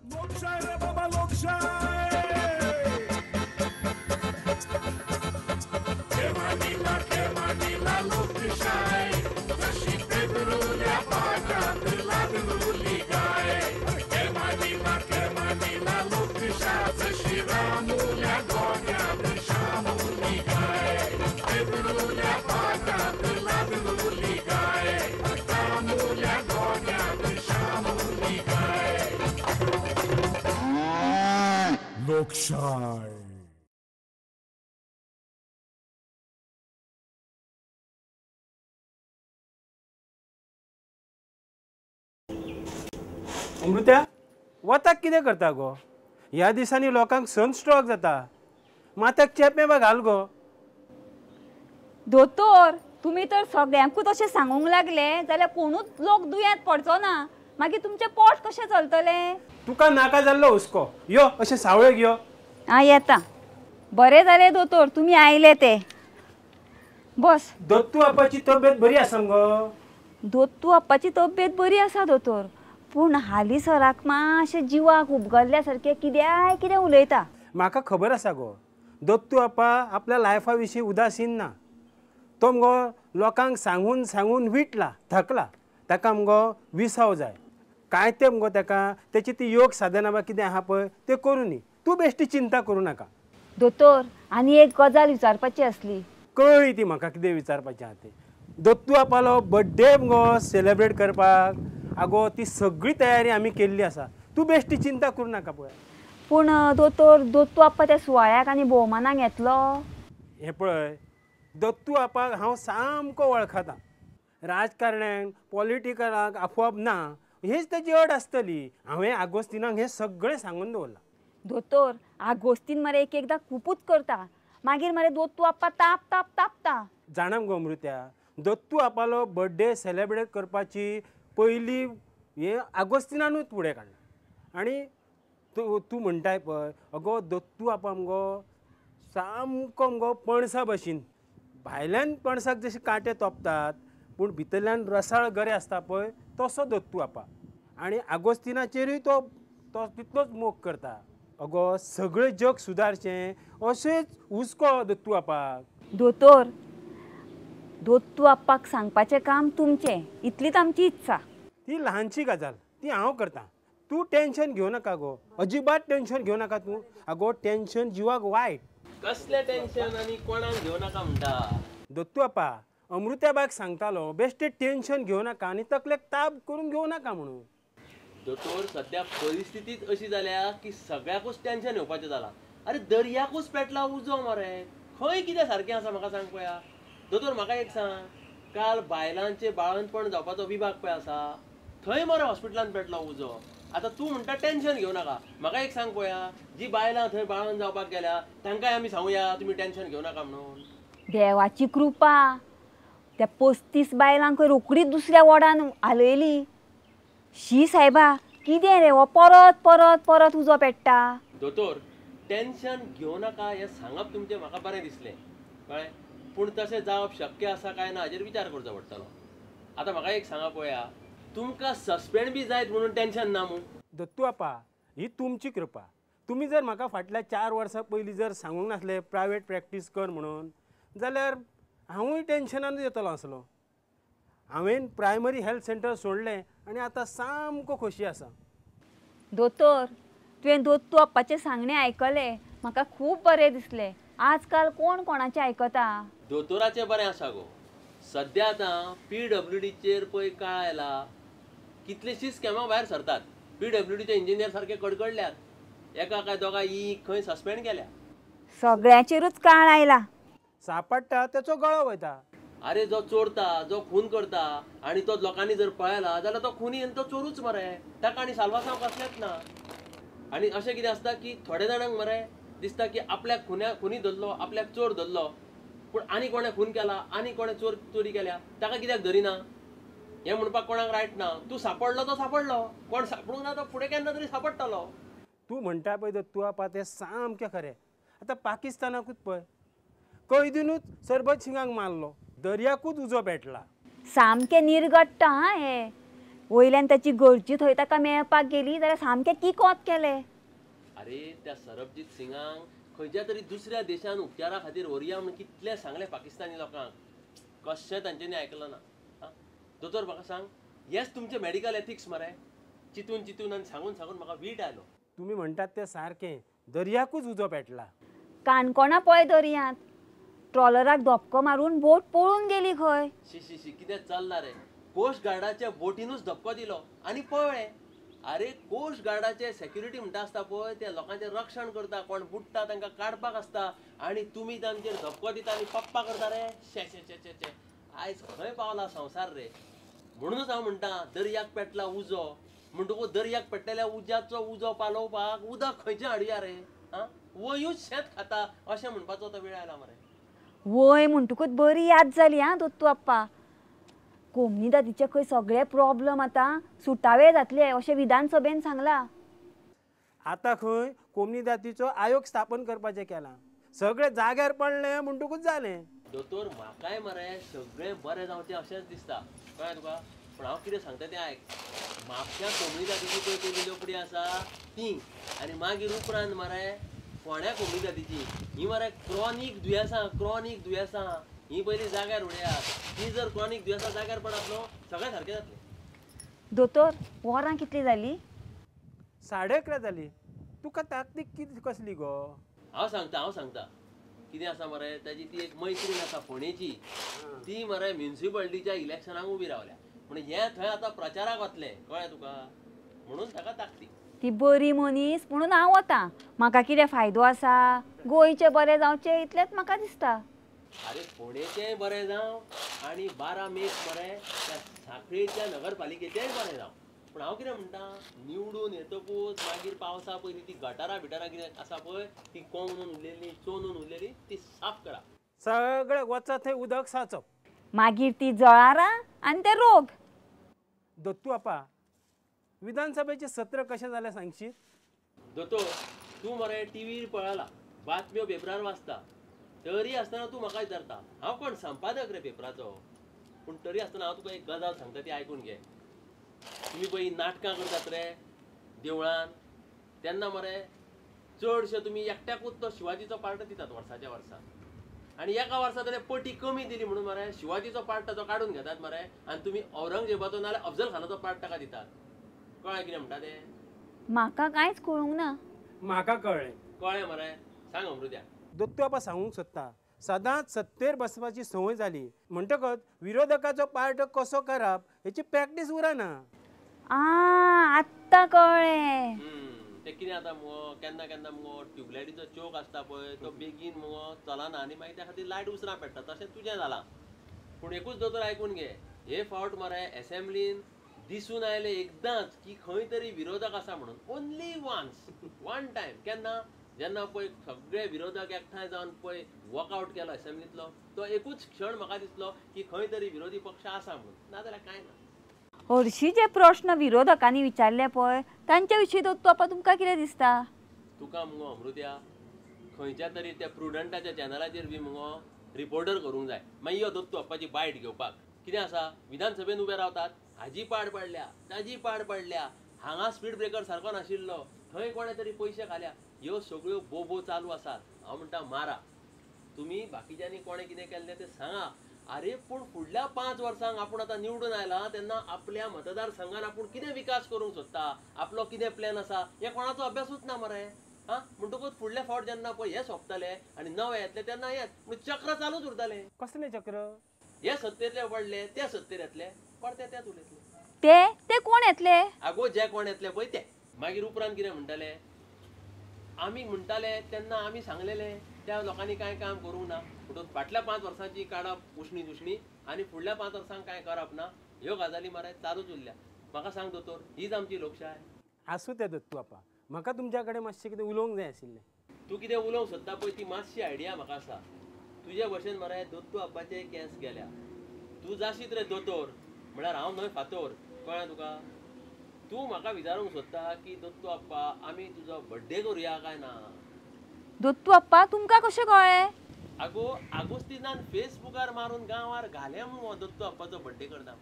लोकशाय रे बाबा लोकशाय. लोकशाय जशी पेदरुल्या पाटात लागलुली गाय. केमानिला लोकशाय जशी रामुल्या गोट्यात शामुली गाय. पेदरुल्या पाटात लागलुली गाय. रामुल्या गोट्यात शामुली गाय. लोकशाय. अमृत्या वताक कितें करता गो? ह्या दिसांनी लोकांक सनस्ट्रोक जाता. माथ्याक चेपें बा घाल गो. दोतोर तुमी तर सगळ्यांकूच अशें सांगूंक लागले जाल्यार कोणूच लोक दुयेंत पडचो ना. मागीर तुमचें पोट कशें चलतलें? तुका नाका जाल्लो हुस्को. यो अशें सावळेक यो. आं येता. बरें जालें दोतोर तुमी आयले ते. बस. दत्तू आपाची तब्येत बरी आसा मगो? दत्तू आपाची तब्येत बरी आसा दोतोर, पूण हालीं सराक मातशें जिवाक उबगल्ल्या सारकें कित्याय कितें उलयता. म्हाका खबर आसा गो, दत्तू आपा आपल्या लायफा विशीं उदासीन ना. तो मगो लोकांक सांगून सांगून विटला, थकला. ताका मगो विसाव जाय. कांय तें मगो ताका तेची ती योग साधना बा कितें आहा पळय तें करूं. तूं बेश्टी चिंता करूं नाका. दोतोर आनी एक गजाल विचारपाची आसली. कळ्ळी ती म्हाका कितें विचारपाचें आहा तें. दत्तू आपालो बड्डे मगो सेलेब्रेट करपाक आगो ती सगळी तयारी आमी केल्ली आसा. तूं बेश्टी चिंता करूं नाका पळय. पूण दोतोर दत्तू आप्पा त्या सुवाळ्याक आनी भोवमानाक येतलो? हें पळय, दत्तू आपाक हांव सामको वळखता. राजकारण्यांक पॉलिटिकलाक आपोवप ना हेच तेजी अड आसतली. हांवें आगोस्तिनाक हें सगळें सांगून दवरलां. दोतोर आगोस्तीन मरे एक एकदां खुपूच करता. मागीर मरे दत्तू आप्पा ताप ताप तापता. जाणा मगो अमृत्या, दत्तू आपालो बड्डे सेलेब्रेट करपाची पयली हें आगोस्तिनानूच फुडें काडलां. आनी तूं तूं म्हणटाय पळय अगो दत्तू आपा मगो सामको मगो पणसा भशेन. भायल्यान पणसाक जशे कांटे तोपतात पूण भितरल्यान रसाळ गरे आसता पळय तसो दत्तू आपा. आनी आगोस्तिनाचेरूय तो तो तितलोच मोग करता. अगो सगळें जग सुदारचें अशेंच हुस्को दत्तू आपाक. दोतोर दत्तू आप्पाक सांगपाचें काम तुमचें, इतलीच आमची इत्सा. ती ल्हानशी गजाल ती हांव करतां. तूं टेन्शन घेवं नाका गो, अजिबात टेन्शन घेवं नाका तूं. आगो टेन्शन जिवाक वायट. कसलें टेन्शन आनी कोणाक घेवं नाका म्हणटा? दत्तू आपा अमृत्याबायक सांगतालो बेश्टें टेन्शन घेवं नाका आनी तकलेक ताप करून घेवं नाका म्हणून. दोतोर सद्या परिस्थितीच अशी जाल्या की सगळ्याकूच टेन्शन येवपाचें जालां. अरे दर्याकूच पेटला उजो मरे, खंय कितें सारकें आसा म्हाका सांग पळया. दोतोर म्हाका एक सांग, काल बायलांचे बाळंतपण जावपाचो विभाग पळय आसा थंय मरे हॉस्पिटलान पेटलो उजो. आतां तूं म्हणटा टेन्शन घेवं नाका. म्हाका एक सांग पळया, जी बायलां थंय बाळंत जावपाक गेल्या तांकांय आमी सांगुया तुमी टेन्शन घेवं नाका म्हणून? देवाची कृपा त्या 35 बायलांक रोखडीच दुसऱ्या वॉर्डान हालयली. शी सायबा कितें रे हो परत परत परत उजो पेट्टा. दोतोर टेन्शन घेवं नाका हें सांगप तुमचें म्हाका बरें दिसलें कळ्ळें, पूण तशें जावप शक्य आसा काय ना हाजेर विचार करचो पडटलो. आतां म्हाका एक सांगा पळया, तुमकां सस्पेंड बी जायत म्हणून टेन्शन ना मूं? दत्तू आपा ही तुमची कृपा. तुमी जर म्हाका फाटल्या 4 वर्सां पयलीं जर सांगूंक नासलें प्रायवेट प्रॅक्टीस कर म्हणून जाल्यार हांवूय टेन्शनानूच येतलो आसलो. हांवें प्रायमरी हेल्थ सेंटर सोडलें आनी आतां सामको खोशी आसा. दोतोर तुवें दत्तू आप्पाचें सांगणें आयकलें, म्हाका खूब बरें दिसलें. आजकाल कोण कोणाचें आयकता? दोतोराचें बरें आसा गो. सद्या आतां पीडब्ल्यूडीचेर पळय काळ आयला, कितलींशींच स्कॅमां भायर सरतात. पीडब्ल्यूडीचे इंजिनियर सारके कडकडल्यात, एका काय दोगा ई खंय सस्पेंड केल्या. सगळ्यांचेरूच काळ आयला. सापडटा तेचो गळो वयता. अरे जो चोरता, जो खून करता आनी तो लोकांनी जर पळयला जाल्यार तो खुनी आनी तो चोरूच मरे, ताका आनी साल्वासांव कसलेंच ना. आनी अशें कितें आसता की थोड्या जाणांक मरे दिसता की आपल्याक खुनी धरलो, आपल्याक चोर धरलो, पूण आनी कोणें खून केला, आनी कोणें चोरी केल्या ताका कित्याक धरिना हें म्हणपाक कोणाक रायट ना. तूं सापडलो तो सापडलो, कोण सापडूंक ना तो फुडें केन्ना तरी सापडटलो. तूं म्हणटा पळय दत्तू आपा तें सामकें खरें. आतां पाकिस्तानाकूच पळय, कैदीनूच सरबत सिंगाक मारलो, दर्याकूच उजो पेटला. सामकें निर्गट्टा हा हें. वयल्यान ताची घरची थंय ताका मेळपाक गेली जाल्यार सामकें किकोत केलें. अरे त्या सरबजीत सिंगांक खंयच्या तरी दुसऱ्या देशान उपचारा खातीर व्हरया म्हणून कितलें सांगलें पाकिस्तानी लोकांक, कशें तांच्यांनी आयकलां ना. दोतोर म्हाका सांग, हेच तुमचे मेडिकल एथिक्स मरे? चितून चितून आनी सांगून सांगून म्हाका वीट आयलो. तुमी म्हणटात तें सारकें, दर्याकूच उजो पेटला. काणकोणा पळय दर्यांत ट्रॉलराक धपको मारून बोट पळून गेली खंय. शी शी शी, कितें चल्लां रे? कोस्ट गार्डाच्या बोटीनूच धपको दिलो आनी पळ्ळें. अरे कोस्ट गार्डाचे सेक्युरिटी म्हणटा आसता पळय, ते लोकांचें रक्षण करता, कोण बुडटा तांकां काडपाक आसता, आनी तुमी तांचेर धपको दिता आनी पप्पा करता रे. शे शे शे शे, आयज खंय पावला संवसार रे. म्हणूनच हांव म्हणटा दर्याक पेटला उजो, म्हणटकूच दर्याक पेटलेल्या उज्याचो उजो पालोवपाक उदक खंयचें हाडया रे? आं, वयूच शेत खाता अशें म्हणपाचो तो वेळ आयला मरे. वय म्हणटकूच बरी याद जाली आं दत्तू आप्पा. कोमनीदादीचे खंय सगळे प्रॉब्लम आतां सुटावे जातले अशें विधानसभेन सांगलां. आतां खंय कोमनीदादीचो आयोग स्थापन करपाचें केलां, सगळे जाग्यार पडलें म्हणटकूच जालें. दोतोर म्हाकाय मरे सगळें बरें जावचें अशेंच दिसता, कळ्ळें तुका? पूण हांव कितें सांगता तें आयक. म्हापश्या कोमनीदादीची पळय पयली लोकडी आसा ती, आनी मागीर उपरांत मरे फोंड्या कोमनीदादीची, ही मरे क्रॉनीक दुयेंसां, क्रॉनीक दुयेंसां ही पयली जाग्यार उडयात. ती जर क्रॉनीक दुयेंसां जाग्यार पडत न्हू, सगळें सारकें जातलें. दोतोर वरां कितलीं जालीं? 11:30 जालीं. तुका ताकतीक कितें कसली गो? हांव सांगता, हांव सांगता कितें आसा मरे. ताजी ती एक मैत्रीण आसा फोंडेची, ती मरे म्युनिसिपालिटीच्या इलेक्शनाक उबी रावल्या, म्हणून हें थंय आतां प्रचाराक वतलें, कळ्ळें तुका? म्हणून ताका ताकतीक. ती बरी मनीस म्हणून हांव वतां, म्हाका कितें फायदो आसा? गोंयचें बरें जावचें इतलेंच म्हाका दिसता. अरे फोंडेचेंय बरें जावं आनी 12 मेक मरे त्या सांखळेच्या नगरपालिकेचेंय बरें जावं. पूण हांव कितें म्हणटा, निवडून येतकूच मागीर पावसा पयलीं ती गटारां बिटारां कितें आसा पळय ती कोंगून उरलेली, चोंदून उरलेली ती साफ करा. सगळें वचत थंय उदक साचप, मागीर ती जळारां आनी ते रोग. दत्तू आपा, विधानसभेचें सत्र कशें जालें सांगशीत? दोतोर तूं मरे टिवीर पळयला, बातम्यो पेपरार वाचता, तरी आसतना तूं म्हाका विचारता हांव कोण संपादक रे पेपराचो? पूण तरी आसतना हांव तुका एक गजाल सांगता, ती आयकून घे. तुमी पळय नाटकां करतात रे देवळान, तेन्ना मरे चडशे तुमी एकट्याकूच तो शिवाजीचो पार्ट दितात वर्साच्या वर्सा, आनी एका वर्सा तरी पटी कमी दिली म्हणून मरे शिवाजीचो पार्ट ताचो काडून घेतात मरे, आनी तुमी औरंगजेबाचो नाल्यार अफजल खानाचो पार्ट ताका दितात. कळ्ळें कितें म्हणटा तें? म्हाका कांयच कळूंक ना. म्हाका कळ्ळें. कळ्ळें मरे? सांग अमृत्या. दत्तू आपा सांगूंक सोदता, सदांच सत्तेर बसपाची संवय जाली म्हणटकच विरोधकाचो पार्ट कसो करप हेची प्रॅक्टीस उरना. आत्तां कळ्ळें. ते कितें जाता मुगो, केन्ना केन्ना मुगो ट्युबलायटीचो चोक आसता पळय तो बेगीन मुगो चलना आनी मागीर त्या खातीर लायट उसरां पेट्टा, तशें तुजें जालां. पूण एकूच दोतोर आयकून घे, हे फावट मरे एसेंब्लीन दिसून आयलें एकदांच की खंय तरी विरोधक आसा म्हणून, ओन्ली वन्स, वन टायम. केन्ना? जेन्ना पळय सगळे विरोधक एकठांय जावन पळय वॉकआवट केलो एसेंब्लींतलो, तो एकूच क्षण म्हाका दिसलो की खंय तरी विरोधी पक्ष आसा म्हणून, नाजाल्यार कांय ना. हरशीं जे प्रश्न विरोधकांनी विचारले पळय तांचे विशीं दत्तू आपा तुमकां कितें दिसता? तुका मुगो अमृत्या खंयच्या तरी त्या प्रुडंटाच्या चॅनलाचेर बी मुगो रिपोर्टर करूंक जाय, मागीर यो दत्तू आप्पाची बायट घेवपाक. कितें आसा, विधानसभेन उबे रावतात, हाजी पाड पडल्या, ताजी पाड पडल्या, हांगा स्पीड ब्रेकर सारको नाशिल्लो, थंय कोणें तरी पयशे खाल्या, ह्यो सगळ्यो बोबो चालू आसात. हांव म्हणटा मारा तुमी, बाकीच्यांनी कोणें कितें केल्लें तें सांगा. अरे पूण फुडल्या 5 वर्सांक आपूण आतां निवडून आयला तेन्ना आपल्या मतदारसंघान आपूण कितें विकास करूंक सोदता, आपलो कितें प्लॅन आसा, हें कोणाचो अभ्यासूच ना मरे. आं, म्हणटकूच फुडल्या फावट जेन्ना पळय हें सोंपतलें आनी नवें येतलें तेन्ना हेंच, पूण चक्र चालूच उरतलें. कसलें चक्र? हे सत्तेंतले पडले ते सत्तेर येतले, परते तेच उलयतले. ते ते कोण येतले? आगो जे कोण येतले पळय ते. मागीर उपरांत कितें म्हणटाले, आमी म्हणटाले तेन्ना आमी सांगलेले त्या लोकांनी कांय काम करूंक ना, म्हणून फाटल्या 5 वर्सांची काडप उश्णी दुशणी आनी फुडल्या 5 वर्सांक कांय करप ना, ह्यो गजाली मरे चालूच उरल्या. म्हाका सांग दोतोर, हीच आमची लोकशाय? आसूं तें दत्तू आपा, म्हाका तुमच्या कडेन मातशें कितें उलोवंक जाय आशिल्लें. तूं कितें उलोवंक सोदता पळय ती मातशी आयडिया म्हाका आसा. तुजे भशेन मरे दत्तू आप्पाचे केंस गेल्या. तूं जाशीत रे दोतोर म्हळ्यार हांव न्हय फातोर, कळ्ळें तुका? तूं म्हाका विचारूंक सोदता की दत्तू आप्पा आमी तुजो बड्डे करुया काय ना? दत्तू आप्पा तुमकां कशें कळ्ळें? आगो आगोस्तिनान फेसबुकार मारून गांवार घालें मुगो दत्तू आप्पाचो बड्डे करता.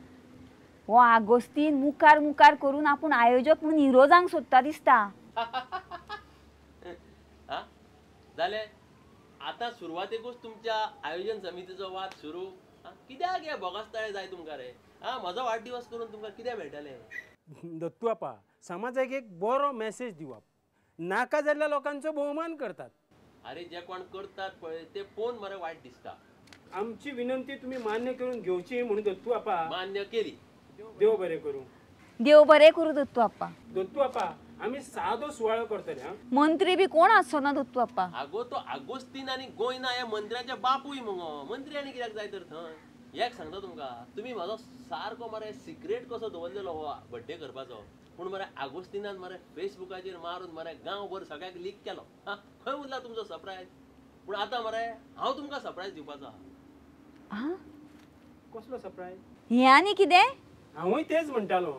हो आगोस्तीन मुखार मुखार करून आपूण आयोजक म्हणून हिरो जावंक सोदता दिसता. जालें आतां सुरवातेकूच तुमच्या आयोजन समितीचो वाद सुरू. कित्याक हे बोगासताळे जाय तुमकां रे? आं, म्हजो वाडदिवस करून तुमकां कितें मेळटलें? दत्तू आपा, समाजाक एक बरो मॅसेज दिवप, नाका जाल्ल्या लोकांचो भोवमान करतात. अरे जे कोण करतात पळय ते पळोवन मरे वायट दिसता. आमची विनंती तुमी मान्य करून घेवची म्हणून दत्तू आपा. मान्य केली. देव बरें करूं. देव बरें करूं दत्तू आपा. दत्तू आपा, आमी सादो सुवाळो करतले. हां, मंत्री बी कोण आसचो ना दत्तू आपा. आगो तो आगोस्तीन आनी गोयना हे मंत्र्याचे बापूय मुगो. मंत्री आनी कित्याक जाय तर थंय? एक सांगता तुमकां, तुमी म्हाजो सारको मरे सिक्रेट कसो दवरलेलो हो बड्डे करपाचो, पूण मरे आगोस्तीनान मरे फेसबुकाचेर मारून मरे गांवभर सगळ्याक लीक केलो. हां, खंय उरला तुमचो सरप्रायज? पूण आतां मरे हांव तुमकां सरप्रायज दिवपाचो आहा. कसलो सरप्रायज? हें आनी कितें? हांवूय तेच म्हणटालो.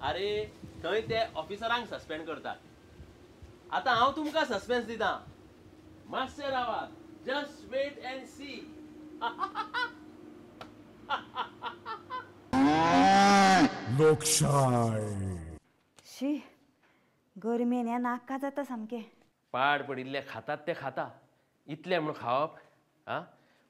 अरे थंय ते ऑफिसरांक सस्पेंड करतात, आतां हांव तुमकां सस्पेन्स दिता. मातशें रावात, जस्ट वेट अँड सी. लोकशाय. शी, गरमेन ह्या नाका जाता सामकें. पाड पडिल्ले खातात ते खाता, इतलें म्हूण खावप? आं,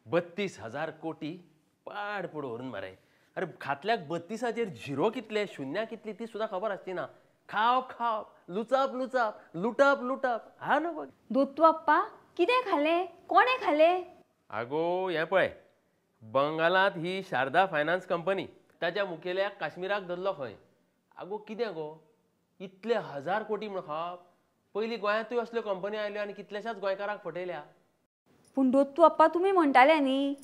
32,000 कोटी पाड पड व्हरून मरे. अरे खातल्याक 32 झिरो कितले शुन्या कितली ती सुद्दां खबर आसची ना. खावप खावप, लुचप लुचप, लुटप लुटप. हा न्हू दत्तू आप्पा, कितें खालें? कोणें खालें? आगो हें पळय, बंगालांत ही शारदा फायनान्स कंपनी, ताच्या मुखेल्याक काश्मीराक धरलो खंय. आगो कितें गो, इतले 1000 कोटी म्हूण खावप? पयलीं गोंयांतूय असल्यो कंपनी आयल्यो आनी कितल्याशाच गोंयकारांक फटयल्या. पूण दत्तू आप्पा, तुमी म्हणटाले न्ही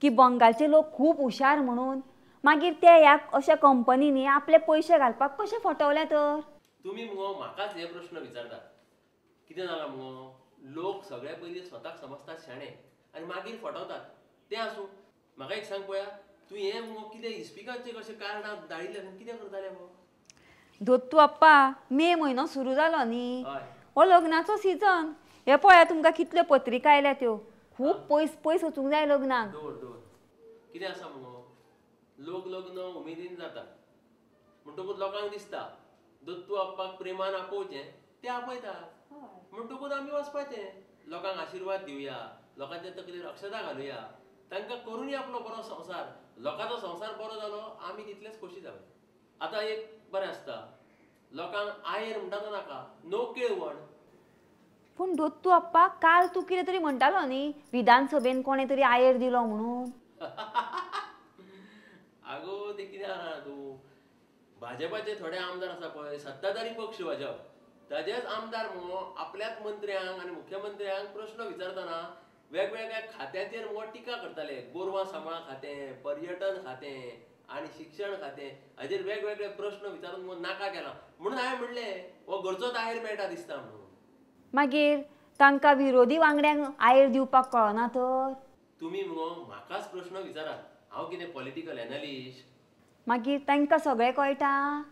की बंगालचे लोक खूब हुशार म्हणून, मागीर ते ह्या अशा कंपनींनी आपले पयशे घालपाक कशे फटवले तर? तुमी मुगो म्हाकाच हे प्रश्न विचारतात. कितें जालां मुगो, लोक सगळे पयलीं स्वताक समजतात शाणे आनी मागीर फटवतात. तें आसूं, म्हाका एक सांग पळया, तूं हें मुगो कितें इस्पिकांचे कशें कारणां धाडिल्लें कितें करतालें मुगो? दत्तू आप्पा, मे म्हयनो सुरू जालो न्ही, हो लग्नाचो सिजन. हे पळया तुमकां कितल्यो पत्रिका आयल्या त्यो, खूब पयस पयस वचूंक जाय लग्नाक. दवर दवर, कितें आसा मुगो, लोक लग्न उमेदीन जातात म्हणटकूच लोकांक दिसता दत्तू आप्पाक प्रेमान आपोवचें, ते आपयतात म्हणटकूच आमी वचपाचें, लोकांक आशिर्वाद दिवया, लोकांच्या तकलेर अक्षता घालुया, तांकां करुनूय आपलो बरो संवसार. लोकांचो संवसार बरो जालो आमी तितलेच खोशी जावया. आतां एक बरें आसता, लोकांक आयर म्हणटा तो नाका, नो केळवण. पूण दत्तू आप्पा, काल तूं कितें तरी म्हणटालो न्ही, विधानसभेन कोणें तरी आयर दिलो म्हणून. आगो तें कितें आहा तूं, भाजपाचे थोडे आमदार आसा पळय, सत्ताधारी पक्ष भाजप, ताजेच आमदार मुगो आपल्याच मंत्र्यांक आनी मुख्यमंत्र्यांक प्रश्न विचारतना वेगवेगळ्या खात्यांचेर मुगो टिका करताले. गोरवां सांबाळ खातें, पर्यटन खातें आनी शिक्षण खातें हाजेर वेगवेगळे प्रश्न विचारून मुगो नाका केला. म्हणून हांवें म्हणलें हो घरचोच आयर मेळटा दिसता म्हणून. मागीर तांकां विरोधी वांगड्यांक आयर दिवपाक कळना तर? तुमी मुगो म्हाकाच प्रश्न विचारात, हांव कितें पॉलिटिकल एनालिस्ट? मागीर तांकां सगळें कळटा?